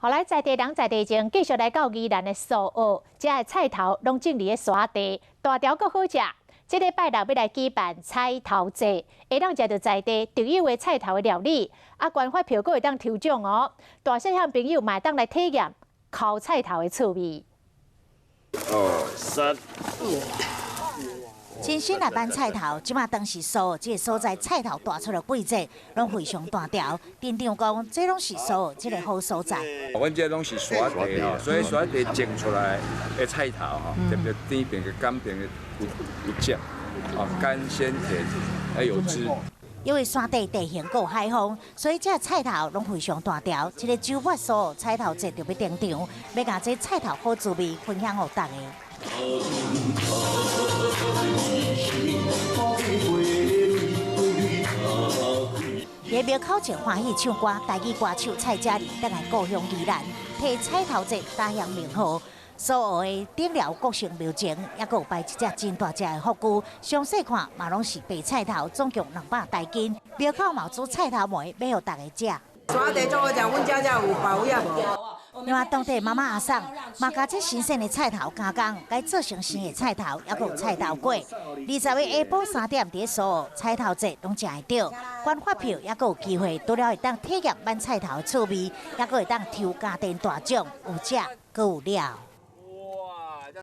予來在地人在地情，繼續來到宜蘭的蘇澳，遮的菜頭攏種佇咧山地，大條閣好食。這禮拜六欲來舉辦菜頭節，會當食著在地特有的菜頭的料理，啊，關發票閣會當抽獎哦。大細漢朋友嘛會當來體驗剾菜頭的趣味。二三。親身來挽菜頭，這馬當時蘇澳這个所在菜頭大出的季節，攏非常大條。店長講，這攏是蘇澳這个好所在。阮這攏是山地吼，所以山地種出來的菜頭吼，特別甜邊个甘邊的有有汁，哦，甘鮮甜，還有汁。因為山地地形閣海風，所以這菜頭攏非常大條。這个週末蘇澳菜頭節就欲登場，欲共這菜頭好滋味分享予大家。佇廟口前歡喜唱歌，台語歌手蔡嘉玲轉來故鄉宜蘭，替菜頭節打響名號。蘇澳的頂寮國姓廟前，猶閣有擺一隻真大隻的福龜，詳細看嘛攏是白菜頭，總共200台斤。廟口嘛有煮菜頭糜，欲予大家食。山地足好食，阮遮才有包也無。另外，當地媽媽阿嬸嘛，共這新鮮的菜頭加工，共做成生的菜頭，猶閣有菜頭粿。20日下晡3點，佇蘇澳菜頭節攏食會著，關發票猶閣有機會，除了會當體驗挽菜頭的趣味，猶閣會當抽家電大獎，有食閣有料。